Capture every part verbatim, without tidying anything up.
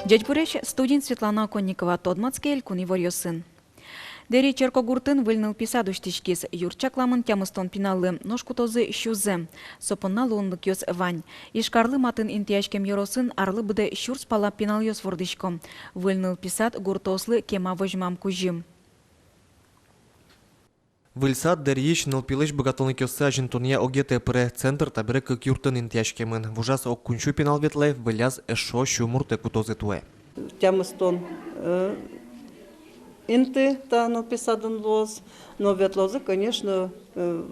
Ӟечбуресь! Студиын Светлана Оконникова. Тодматске элькун иворъёсын. Дэри черкогуртын выль нылпи сад усьтӥськиз. Юрт чакламын тямыстон пиналлы, нош кутозы сюзэ. Со понна луонлыкъёс вань. Ижкарлы матын интыяськем ёросын арлы быдэ сюрс пала пиналъёс вордӥсько. Выль нылпи сад гуртоослы кема возьмам кузьым. Выль сад Дэрись нылпилэсь быгатонлыкъёссэ азинтонъя огетэ пыре. Центр табере кык юртын интыяськемын. Вужаз ог куинь сю пинал ветлэ, выльяз эшшо сю муртэ кутозы туэ. Тямыстон, э, инты та нылпи садын луоз, но ветлозы, конечно, э,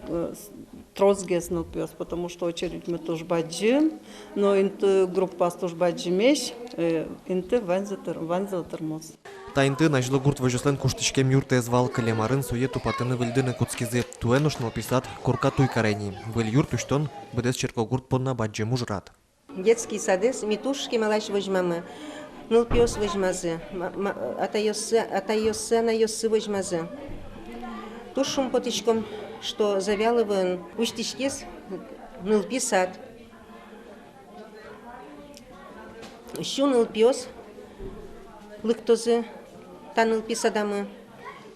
э, с-, тросгес нылпиос, потому что очередьмы туж бадӟым, но инты группаос туж бадӟымесь, э, инты ваньзэ тыр-, ваньзылы тырмоз. Та интыын азьло гурт возёслэн куштӥськем юртэз вал, кылем арын сое тупатыны-выльдыны кутскизы. Туэ нош нылпи сад корка туй каре ини. Выль юрт усьтон быдэс черкогурт понна бадӟым ужрад. Детский садэз ми туж кемалась возьмамы. Нылпиос возьмазы, ма-, ма-, атайёссы, атайёссы, анайёссы возьмазы. Туж шумпотӥськом, что Завьяловоын усьтӥськиз нылпи сад. Сю нылпиос лыктозы та нылпи садамы.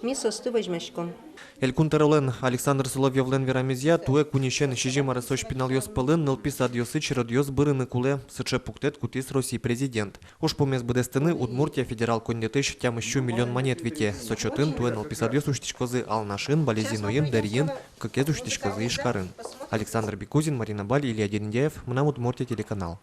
Ми соосты возьмаськом. Элькун тӧролэн Александр Соловьёвлэн верамезъя, туэ куиньысен сизьым аресозь пиналъёс пӧлын нылпи садъёсы черодъёс бырыны кулэ. Сыӵе пуктэт кутӥз Россиысь президент. Ужпумез быдэстыны Удмуртия федерал коньдэтысь тямыс сю миллион манет вите. Со чотын туэ нылпи садъёс усьтӥськозы Алнашын, Балезиноын, Дэриын, кыкез усьтӥськозы Ижкарын. Александр Бекузин, Марина Баль, Илья Дерендяев, «Мынам Удмуртие» телеканал.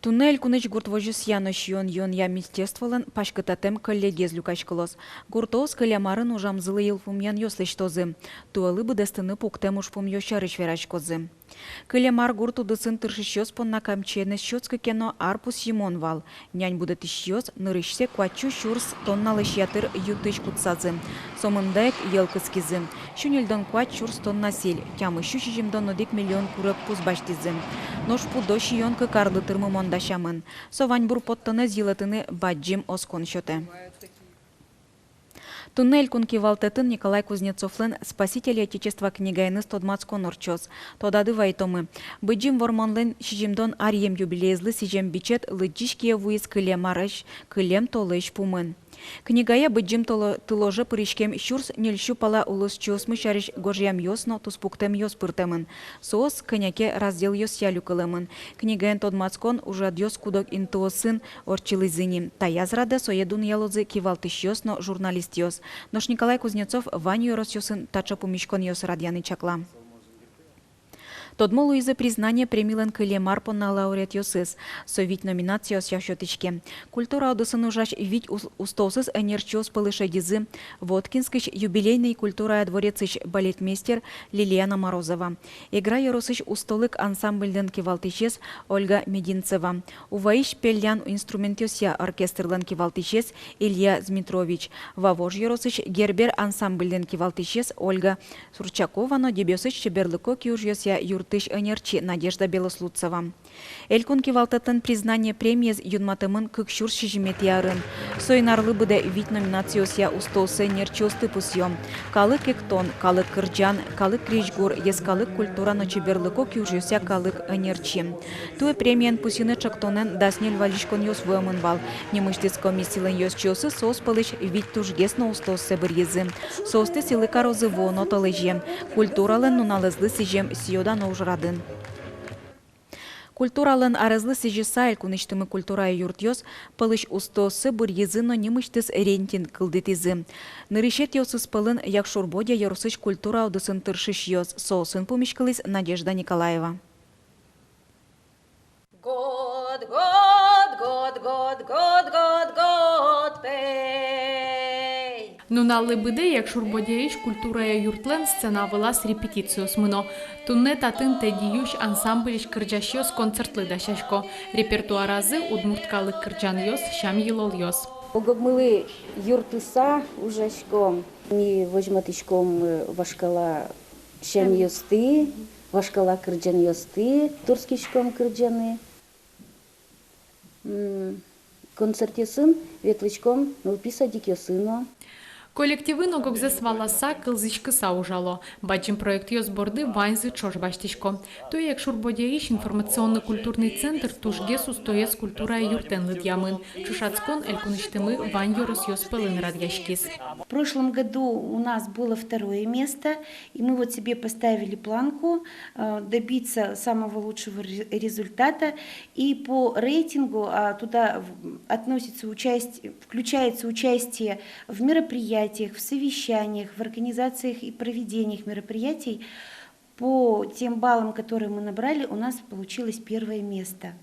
Туннэ элькунысь гурт возёсъя но сиён-юонъя министерстволэн паськытатэм коллегиез люкаськылоз. Гуртоос кылем арын ужамзылы йылпумъянъёс лэсьтозы. Туэлы быдэстыны пуктэм ужпумъёс сярысь вераськозы. Кылем ар гурт удысын тыршисьёс понна камчиен ӧз сётскы ке но, ар пусйымон вал. Нянь будэтӥсьёс нырысьсэ куать сю сюрс тонналэсь ятыр ю-тысь кутсазы. Сомында ик йӧл кыскизы. Сю ньыльдон куать сюрс тонна сӥль, тямыс сю сизьымдон одӥг миллион курегпуз басьтӥзы. Нош пудо сиён кык арлы тырмымон дасямын. Со ваньбур поттонэз йылэтыны бадӟым оскон сётэ. Туннэ элькун кивалтэтын Николай Кузнецовлэн «Спасители Отечества» книгаеныз тодматскон ортчоз. Тодады вайтомы: Быдӟым Вормонлэн сизьымдон аръем юбилеезлы сӥзем бичет лыдӟись кие вуиз кылем арысь, кылем толэзь пумын. Книгае Быдӟым толо-, тыложе пыриськем сюрс ньыль сю пала улосчиосмы сярысь гожъямъёс но туспуктэмъёс пыртэмын. Соос кӧня ке разделъёсъя люкылэмын. Книгаен тодматскон ужрадъёс куд-ог интыосын ортчылӥзы ини. Таяз радэ сое дунъялозы кивалтӥсьёс но журналистъёс. Нош Николай Кузнецов вань ёросъёсын таӵе пумиськонъёс радъяны чакла. Тодмо луизы «Признание» премилэн кылем ар понна лауреатъёсыз. Со вить номинациосъя сётӥське. Культура удысын ужась вить ус-, устоосыз ӧнерчиос пӧлы шедизы Воткинскысь юбилейный культурая дворецысь балетмейстер Лилиана Морозова, Эгра ёросысь «Устолык» ансамбльлэн кивалтӥсез Ольга Мединцева, Уваысь «Пеллян» инструментъёсъя оркестрлэн кивалтӥсез Илья Змитрович, Вавож ёросысь «Гербер» ансамбльлэн кивалтӥсез Ольга Сурчакова но Дэбесысь чеберлыко киужъёсъя юртысь ӧнерчи Надежда Белослудцева. Элькун кивалтэтлэн «Признание» премиез юнматэмын кык сюрс сизьыметӥ арын. Соин арлы быдэ вить номинациосъя устооссэ ӧнерчиосты пусъё: калык эктон, калык кырӟан, калык крезьгур, йӧскалык культура но чеберлыко киужъёсъя калык ӧнерчи. Туэ премиен пусйыны ӵектонэн дас ньыль вазиськонъёс вуэмын вал. Нимысьтыз комиссилэн ёзчиосыз соос пӧлысь вить тужгес но устооссэ быръизы. Соосты сӥлы карозы вуоно толэзе, культуралэн нуналэзлы сӥзем сӥё-дано ужрадын. Культуралэн арезлы сӥзьыса, элькунысьтымы культурая юртъёс пӧлысь устооссэ быръизы но нимысьтыз рейтинг кылдытӥзы. Нырысетӥосыз пӧлын Якшур-Бӧдья ёросысь культура удысын тыршисьёс, соосын пумиськылӥз Надежда Николаева. Год, год, год, год, год, год, год, пей. Нуналлы быдэ Якшур-Бӧдьяысь культурая юртлэн сцена вылаз репетициос мыно. Туннэ татын «Тӧдьы юсь» ансамбльысь кырӟасьёс концертлы дасясько. Репертуаразы удмурт калык кырӟанъёс, сям-йылолъёс. Огогмылы юрттыса ужаськом. Ми возьматӥськом, э, вашкала сямъёсты, вашкала кырӟанъёсты турттӥськом кырӟаны. М, концертъёсын ветлӥськом нылпи садикъёсы но. Коллективын ог-огзэс валаса, кылзӥськыса ужало. Бадӟым проектъёс борды ваньзы ӵош басьтӥсько. Туэ Якшур-Бӧдьяысь информационно-культурный центр тужгес устоез культура юртэн лыдъямын. Ӵошатскон элькунысьтымы вань ёросъёс пӧлын радъяськиз. В прошлом году у нас было второе место, и мы вот себе поставили планку, э, добиться самого лучшего ре-, результата. И по рейтингу, а, туда в-, относится участь-, включается участие в мероприятиях, в совещаниях, в организациях и проведениях мероприятий. По тем баллам, которые мы набрали, у нас получилось первое место.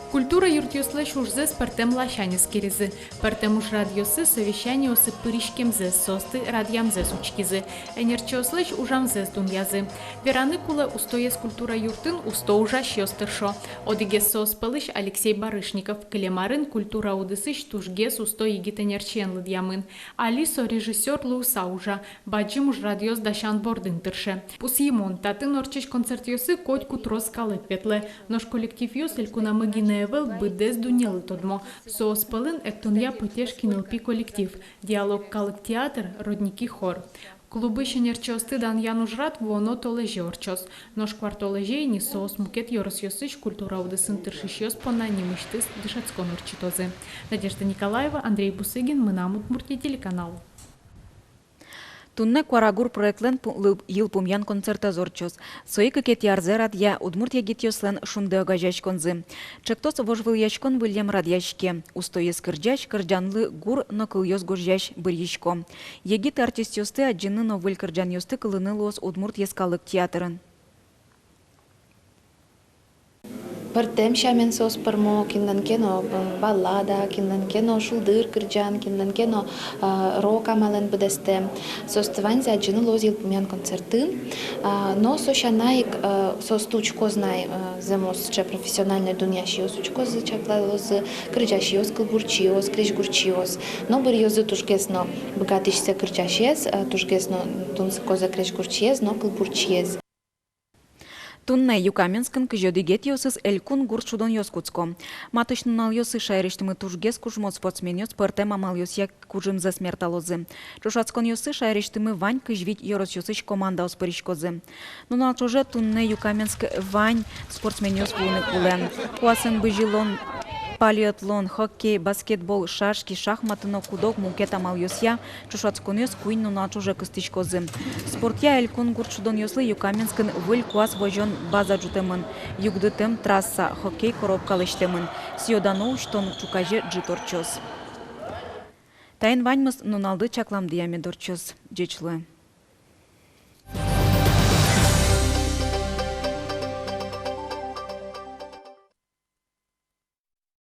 Культура юртъёслэсь ужзэс пӧртэм ласянь эскеризы. Пӧртэм ужрадъёсы, совещаниосы пыриськемзэс, соосты радъямзэс учкизы. Ӧнерчиослэсь ужамзэс дунъязы. Вераны кулэ, устоез культура юртын усто ужасьёс тыршо. Одӥгез соос пӧлысь Алексей Барышников, кылем арын культура удысысь тужгес усто егит ӧнерчиен лыдъямын. Али со режиссёр луыса ужа, бадӟым ужрадъёс дасян бордын тырше. Пусйымон, татын ортчись концертъёсы котьку трос калык ветлэ. Нош коллективъёс элькунамы гинэ ӧвӧл, быдэс дуннелы тодмо. Соос пӧлын эктонъя «Пытьеш» кинылпи коллектив, «Диалог» калык театр, «Родники» хор. Клубысь ӧнерчиосты данъян ужрад вуоно толэзе ортчоз. Нош куартолэзе ини соос мукет ёросъёсысь культура удысын тыршисьёс понна нимысьтыз дышетскон ортчытозы. Надежда Николаева, Андрей Бусыгин, «Мынам Удмуртие» телеканал. Туннэ «Куарагур» проектлэн пу-, лы-, йылпумъян концертэз ортчоз. Со ик кыкетӥ арзэ радъя удмурт егитъёслэн «Шунды» огазеяськонзы. Ӵектос вожвылъяськон выллем радъяське. Устоез кырӟась, кырӟанлы гур но кылъёс гожъясь быръисько. Егит артистъёсты адӟыны но выль кырӟанъёсты кылыны луоз удмурт йӧскалык театрын. Пӧртэм сямен соос пӧрмо, кинлэн ке но, э, баллада, кинлэн ке но шулдыр кырӟан, кинлэн ке но, э, рок амалэн быдэстэм. Соосты ваньзэ адӟыны луоз йылпумъян концертын. А, но со сяна ик, э, соосты учкоз на, э, зэмос сыӵе профессиональной дунъясьёс учкозы, чаклалозы, кырӟасьёс, кылбурчиос, крезьгурчиос. Но быръёзы тужгес но быгатӥсьсэ кырӟасез, э, тужгес но тунсыкозэ крезьгурчиез но кылбурчиез. Туннэ Юкаменскын кызь одӥгетӥосыз элькун гурт шудонъёс кутско. Матысь нуналъёсы шаерысьтымы тужгес кужмо спортсменъёс пӧртэм амалъёсъя кужымзэс мерталозы. Ӵошатсконъёсы шаерысьтымы вань кызь вить ёросъёсысь командаос пыриськозы. Нунал ӵоже туннэ Юкаменск вань спортсменъёс вуыны кулэ. Куасэн бызьылон, полиатлон, хоккей, баскетбол, шашки, шахматы но куд-ог мукет амалъёсъя ӵошатсконъёс куинь нунал ӵоже кыстӥськозы. Спортъя элькун гурт шудонъёслы Юкаменскын выль куас возён база ӝутэмын, югдытэм трасса, хоккей коробка лэсьтэмын. Сӥё-дано усьтон ӵуказе ӝыт ортчоз. Таин ваньмыз. Нуналды чакламдыя мед ортчоз. Ӟеч луэ.